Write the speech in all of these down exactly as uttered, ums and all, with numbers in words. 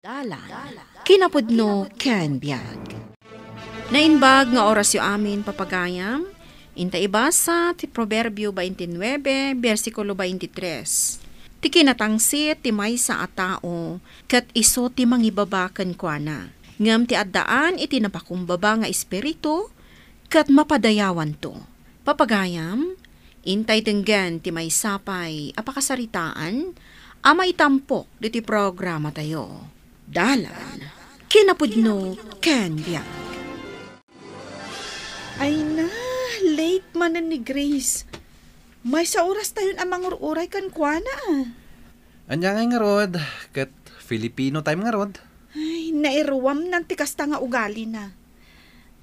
Dalan, kinapudno ken biag. Naimbag nga orasyo amin, papagayam. Inta ibasa ti Proverbio twenty-nine, bersikulo twenty-three. Ti kinatangsit ti maysa a tao, ket isu ti mangibaba kenkuana. Ngem ti addaan iti napakumbaba nga espiritu, ket mapadayawanto. Papagayam, intay denggen ti maysa pay a pakasaritaan a maitampok ditoy programatayo. Dalan, kinapudno ken biag. Ay na, late manen ni Grace. Maysa oras tayon a mangur-uray kenkuana, ah. Ania ngay ngarud, ket Filipino time ngarud. Ay, nairuamnan ti kasta nga ugalina.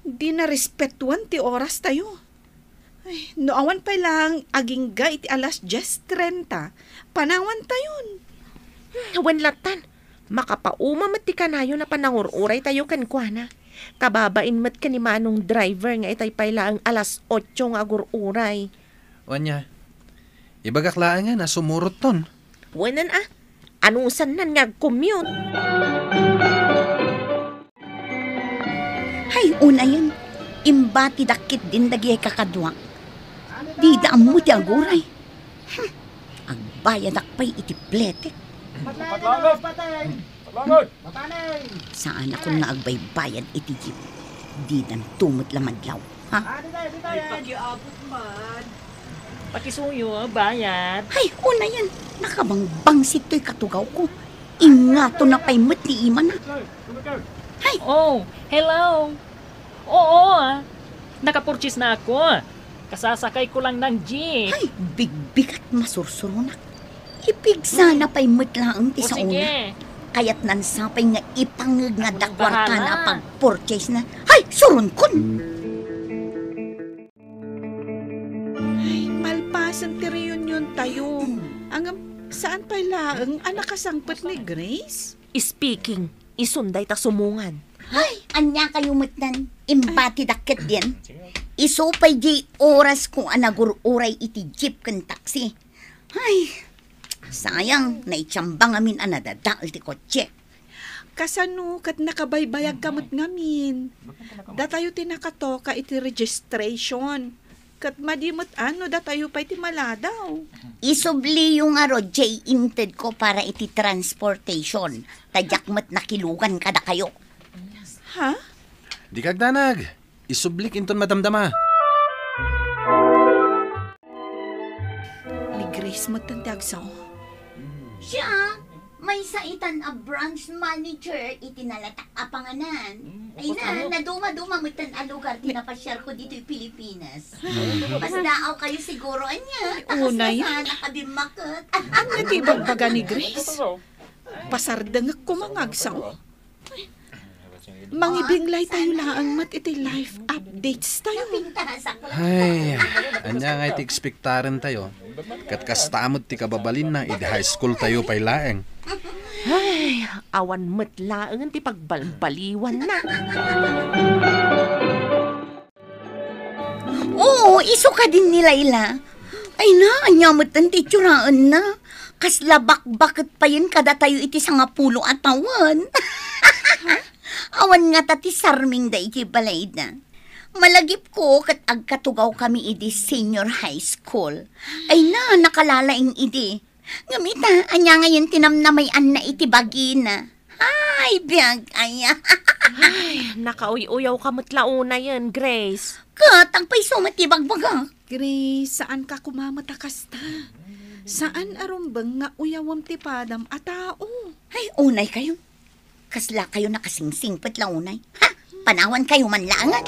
Di narespetuan ti oras tayo. Ay, no awan pay lang agingga iti alas dies trenta, panawan tayon. Hmm, wen lattan, makapauma met ti kanayon a panangur-uray tayo kenkuana. Kababain met ken ni Manong Driver nga itay pay laeng alas otso nga agur-uray. Wen nia, ibagak laengen a sumurotton. Wen a, anusannan nga agcommute. Hay, unayen, imbatidak ketdin dagiti kakaduak. Dida ammo ti aguray. Hmm, agbayadak pay iti pletek. Saanakon nga agbaybayad iti jeep. Didanto met la madlaw, ha? Ay, pakiabot man. Pakisuyo, bayad. Hay, unayen, nakabangbangsit toy katugawko. Ingato na pay met ni imana. Hay! Oh, hello. Oo, ah. Nakapurchase na ako. Kasasakay ko lang ng jeep. Ay, bigbigat masursuronak. Ipigsa na pay met laeng ti O, saona. Sige. Kayatnan sa pay nga ipangeg nga Ako nang dakwarta na bahala. Pag-purchase na. Hay, suronkon! Ay, malpasen ti reunion tayo. Ngem, saan pay laeng a nakasangpet ni Grace? Speaking, isun dayta sumungan. Hay, ania kayo metten? Imbatidak ketdin. Isu pay di oras ko a nagur-uray iti jeep ken taxi. Ay, sayang, naitiambang amin a nadadael ti kotse. Kasano ket nakabaybayag ka met ngamin? Datayo ti nakatoka iti registration. Ket madi met a no datayo pay ti maladaw. Isubliyo ngarud jay intedko para iti transportation, ta diak met nakilugan kadakayo. Ha? Dika agdanag. Isublik inton madamdama. Ni Grace met ti agsao. Siya, maysa itan a branch manager iti nalatak a panganan. Mm, Ay na, ano? Naduma-duma met a lugar ti napasiarko ditoy Pilipinas. Mas daaw kayo siguro, anya. Ay, unay. Sana kabimmaket. Anya ti ibagbaga ni Grace? Pasardengek koma nga agsao. Mangibinglay tayo laeng met iti life updates tayo. Ay, anya nga iti ekspektaren tayo? Ket kasta met ti kababalinna idi high school tayo pay laeng. Ay, awan met laeng ti pagbalbaliwanna. Oo, isu kadin ni Laila. Ay na, anya met ti itsuraenna. Kasla bakbaket payen kadatayo iti sangapulo a tawen. Awan ngata ti sarmingda iti balayda. Malagipko ket agkatugaw kami idi senior high school. Ay na, nakalalaing idi. Ngem ita, ania ngayen ti namnamayan-na iti bagina? Ay, biag aya. Ay, nakauy-uyaw ka met la unayen, Grace. Ket agpayso met ti bagbaga. Grace, saan ka kumamat a kasta? Saan a rumbeng nga uyawem ti padam a tao? Ay, unay kayo. Kasla kayo nakasingsingpet la unay. Ha? Panawan kayo man laengen.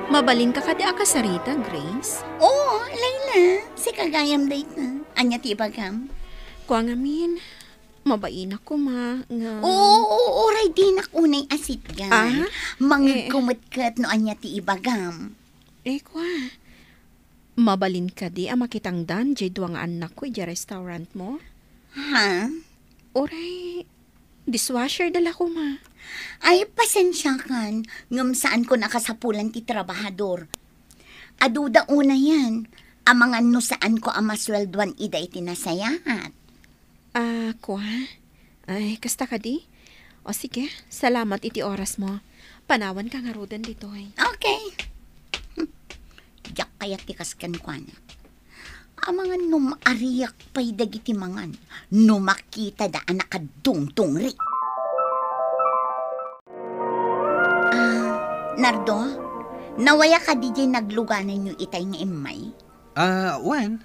Mabalinka kadi a kasarita, Grace? Oo, Laila. Sika gayam dayta. Ania ti ibagam? Kua ngamin, mabainak koma nga Oo, oo, uray dinak unay a sitgan. Ah? Mangegko Eh. met ket no ania ti ibagam. Eh, kua. Mabalin kadi a makitangdan jay dua nga annakko idiay restaurant mo? Ha? Uray, dishwasher da la koma. Ay, pasensiakan, ngem saanko nakasapulan ti trabahador. Aduda unayen, amangan no saanko a masueldoan ida iti nasayaat. Kua? Ay, kasta kadi? O sige, salamat iti orasmo. Panawanka ngaruden ditoy. Okay. Diak kayat ti kas kenkuana. Amangan no maariak pay dagiti mangan, no makitada a nakadungdungri. Ah, Nardo, nawaya kadi diay naglugananyo itay nga immay? Ah, wen.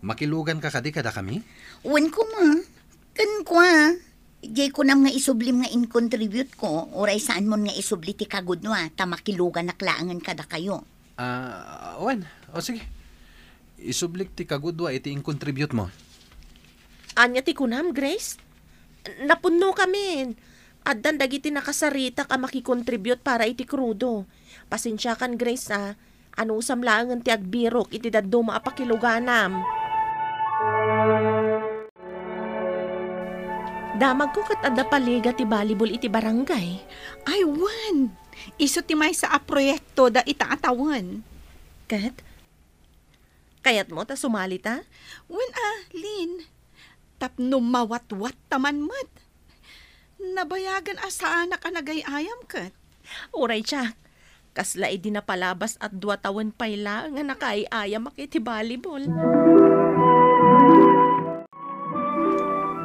Makiluganka kadi kadakami? Wen koma. Ken kua, diay kunam nga isublim nga incontribute ko, uray saanmon nga isubli ti kagudua, ta makiluganak laengen kadakayo. Ah, wen. O sige. Isublik ti kagudua iti incontribute mo. Ania ti kunam, Grace? Napunnokamin. Addan dagiti nakasaritak a makikontribute para iti krudo. Pasensiakan, Grace, a. Anusam laengen ti agbirok iti dadduma a pakiluganam. Damagko ket adda paliga ti volleyball iti barangay. Ay, wen! Isu ti maysa a proyekto da ita a tawen. Ket, kayatmo ta sumalita? Wen a, Lin. Tapno mawatwat ta man met. Nabayagen a saanak a nagay-ayam ket. Uray, Jack. Kasla idi napalabas a dua tawen pay laeng a nakaay-ayamak iti volleyball.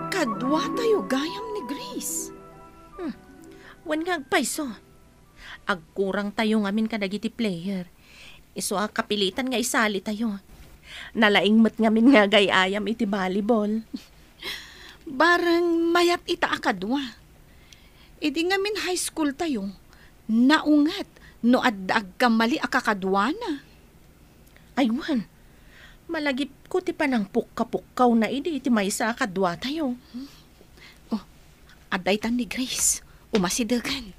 Kaduatayo gayam ni Grace. Hmm. Wen nga agpayso. Agkurangtayo ngamin kadagiti player. Isu a kapilitan nga isalitayo. Nalaing met ngamin nga agay-ayam iti volleyball. Bareng mayat ita a kadua. Idi ngamin high school tayo, naunget no adda agkamali a kakaduana. Ay, wen, malagipko ti panangpukkapukkawna idi iti maysa a kaduatayo. Oh, adda itan ni Grace. Umasidegen.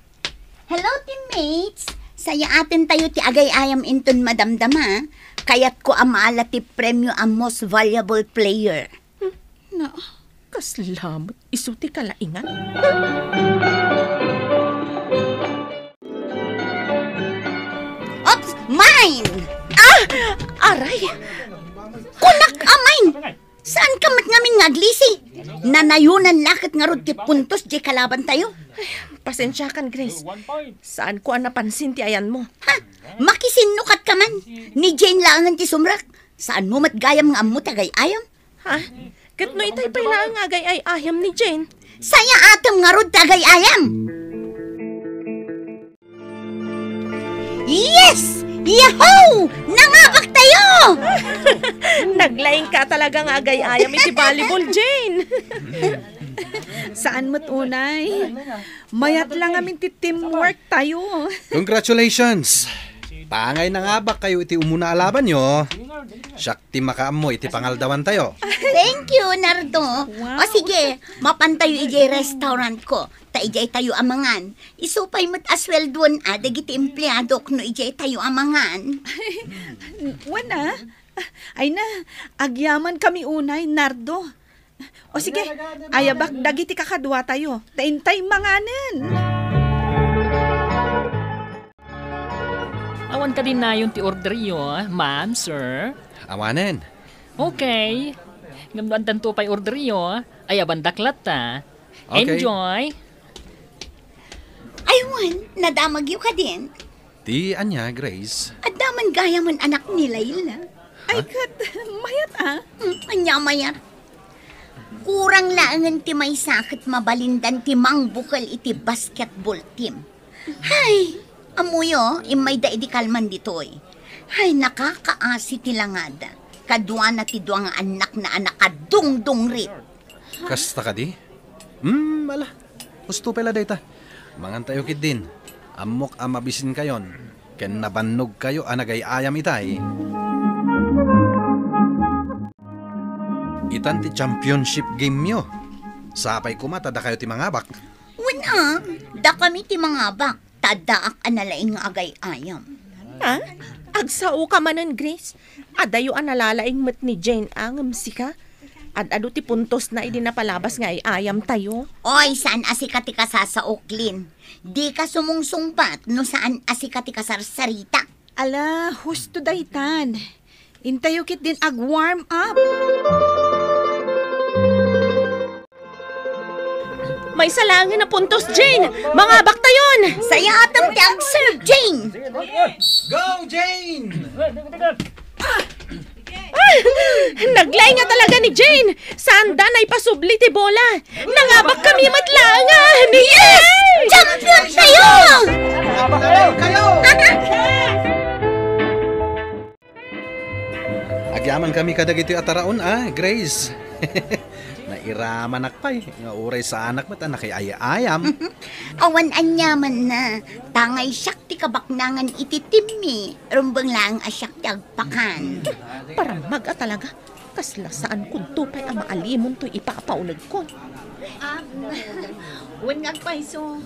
Hello, teammates! Sayaatentayo ti agay-ayam inton madamdama. Kayatko a maala ti premio a most valuable player. Hmm, na, kasla met isu ti kalaingan. Oops! Mine! Ah! Aray! Kunak a mine! Saanka met ngamin nga aglisi? Nanayonan la ket ngarud ti puntos diay kalabantayo. Pasensiakan, Grace. Saanko a napansin ti ayanmo. Ha? Makisinnukatka man? Ni Jane laengen ti sumrek. Saanmo met gayam nga ammo ti agay-ayam? Ha? Ket no itay pay laeng nga agay-ayam ni Jane? Sayaatem ngarud ti agay-ayam! Yes! Yahoo! Nangabaktayo! Naglaingka talaga nga agay-ayam iti volleyball, Jane. Saan met unay. Mayat la ngamin ti teamwork tayo. Congratulations! Pangay nangabakkayo iti umuna a labanyo. Siak ti makaammo iti pangaldawantayo. Thank you, Nardo. Wow. O sige, mapantayo idiay restaurant ko. Ta idiay tayo a mangan. Isu pay met a sueldoen a dagiti empleadok no idiay tayo a mangan. Wen a? Ay na, agyaman kami unay, Nardo. O sige, ayabak dagiti kakaduatayo. Ta intay manganen. Awan kadi nayon ti orderyo, ma'am, sir? Awanen. Okay. Ngem no addanto pay orderyo, ayabandak latta. Okay. Enjoy. Ay, wen, nadamagyo kadin? Ti ania, Grace? Adda man gayamen anak ni Laila. Ay, ha? Ket, mayat a. Hmm, ania mayat? Kurang laengen ti maysa ket mabalindan ti mangbukel iti basketball team. Hay, ammoyo, immayda idi kalman ditoy. Hay, nakakaasi ti langada. Kaduana ti dua nga annakna a nakadungdungrit. Kasta kadi? Hmm, ala. Husto pay la dayta. Mangantayo ketdin. Ammok a mabisinkayon ken nabannogkayo a nagay-ayam itay. Itan ti championship game-yo. Sapay koma ta dakayo ti mangabak. Wen a, dakami ti mangabak, ta addaak a nalaing nga agay-ayam. Ha? Agsaoka manen, Grace? Adayo a nalalaing met ni Jane a ngem sika? Ad-adu ti puntosna idi napalabas nga ay-ayamtayo. Oy, saan a sika ti kasasaok, Lin? Dika sumungsungbat no saan a sika ti kasarsarita. Ala, husto daytan. Intayo ketdin ag-warm up. Maysa laengen a puntos, Jane! Mangabaktayon! Sayatem ti ag-serve, Jane! Go, Jane! Ah! Naglaing nga talaga ni Jane! Saanda naipasubli ti bola! Nangabakkami met laeng, ah! Yes! Champion tayo! Kayo! Agyamankami kadagitoy a taraon, ah, Grace. Nairamanak pay nga uray saanak met a nakiay-ayam. Awan aniamanna, tangay siak ti kabaknangan iti teammi, rumbeng laeng a siak ti agpakan. Paramag a talaga. Kasla saan kunto pay a maalimon toy ipapaunegko. Ah, wen nga agpayso.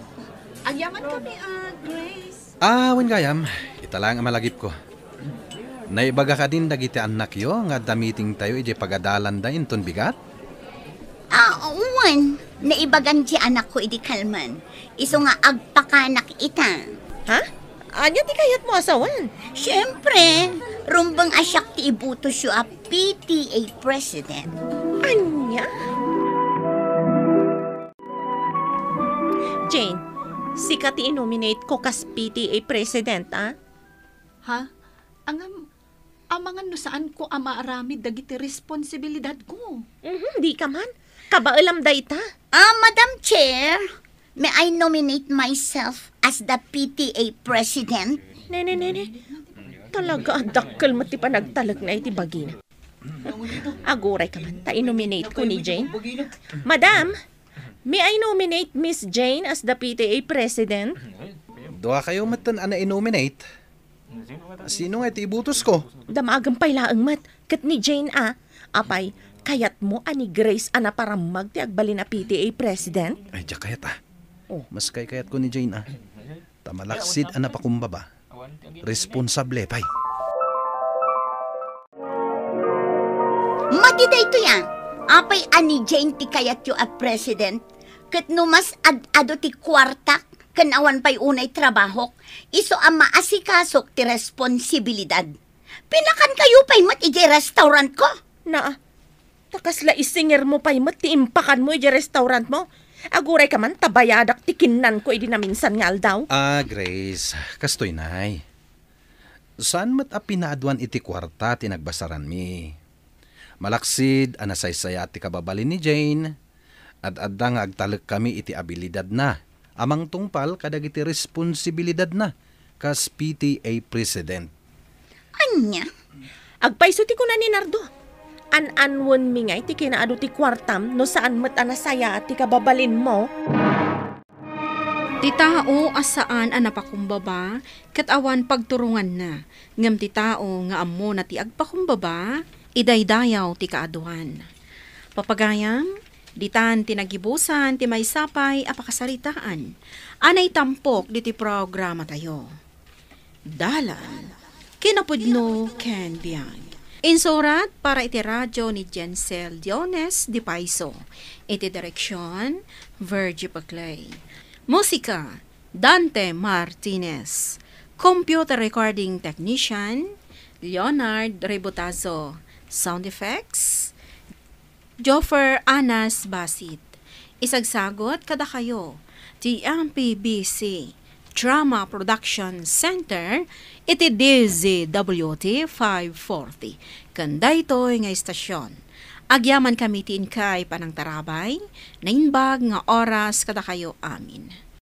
Agyamankami, ah, Grace. Ah, wen gayam, ita laeng a malagipko. Naibaga kadin dagiti annakyo nga adda meetingtayo idiay pagadalanda inton bigat? Ah, wen. Naibagan ti anakko idi kalman. Isu nga agpakanak ita. Ha? Ania ti kayatmo a sawen? Siempre, rumbeng a siak ti ibutosyo a P T A president. Ania? Jane, sika ti inominate ko kas P T A president, ah? Ha? Angam, amangan no saanko a maaramid dagiti responsibilidadko. Mhm, dika man. Kabaelam dayta. Ah, Madam Chair, may I nominate myself as the P T A president? Ne, ne, ne, ne. Talaga a dakkel met ti panagtalekna iti bagina. Agurayka man, ta inominate ko ni Jane. Madam, may I nominate Miss Jane as the P T A president? Dua kayo metten a na-nominate. Sino nga iti ibutos ko? Damagem pay laeng met, ket ni Jane a. Apay, kayatmo a ni Grace a naparammag ti agbalin a P T A president? Ay, diak kayat, ah. Oh. Mas kaykayatko ni Jane, ah. Ta malaksid a napakumbaba. Responsable pay. Madi daytoy, ah. Apay a ni Jane ti kayatyo a president? Ket no mas ad-adu ti kuartak ken awan pay unay trabahok, isu a maasikasok ti responsibilidad. Pinakankayo pay met idiay restaurantko. Naa, ta kasla isingermo pay met ti impakanmo idiay restaurantmo. Agurayka man ta bayadak ti kinnanko idi naminsan nga aldaw. Ah, Grace, kastoy nay. Saan met a pinaaduan iti kuarta ti nagbasaranmi. Malaksid a nasaysayaat ti kababalin ni Jane, ad-adda nga agtalekkami iti abilidadna a mangtungpal kadagiti responsibilidadna kas P T A president. Ania? Agpayso ti kuna ni Nardo. An-anwenmi ngay ti kinaadu ti kuartam no saan met a nasayaat ti kababalinmo. Ti tao a saan a napakumbaba ket awan pagturonganna, ngem ti tao nga ammona ti agpakumbaba, idaydayaw ti kaaduan. Papagayam, ditan ti nagibusan ti maysa pay a pakasaritaan a naitampok ditoy programatayo. Dalan, kinapudno ken biag. Insurat para iti radio ni Jensel Diones di Paiso. Iti direksion, Virgie Paclay. Musika, Dante Martinez. Computer recording technician, Leonard Rebotazo. Sound effects, Joffer Anas Basit. Isagsagut kadakayo ti M P B C Drama Production Center iti D Z W T five forty. Ken daytoy nga istasion, agyamankami ti inkay panangtarabay, naimbag nga oras kadakayo amin.